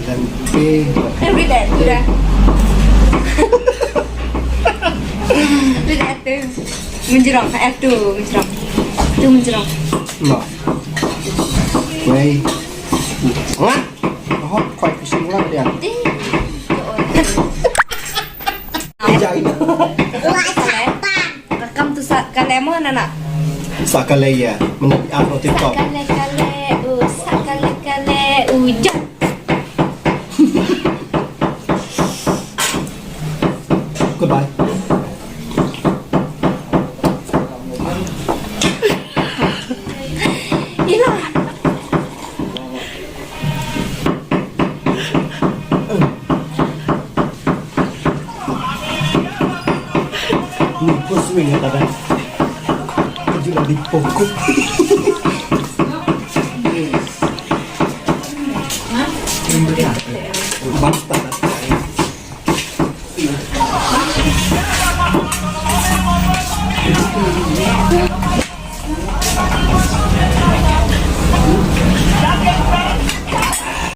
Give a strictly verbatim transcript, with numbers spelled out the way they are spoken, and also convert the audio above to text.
Okay. Eh, read that, tu dah. Read that tu. Mynjrong, eh, tu, mynjrong. Tu mynjrong. No. Wei. Nga. Oh, quite fishing lah dia. Ding. Jai. Ka kam tu sa kale mo na na. Sa kale ya, mena pi ap roti kau. Sa kale kale, u sa kale kale, u jai. Goodbye. Ila. Ni pun swing ya, Tata. Kerja lebih pokok. Basta, Tata.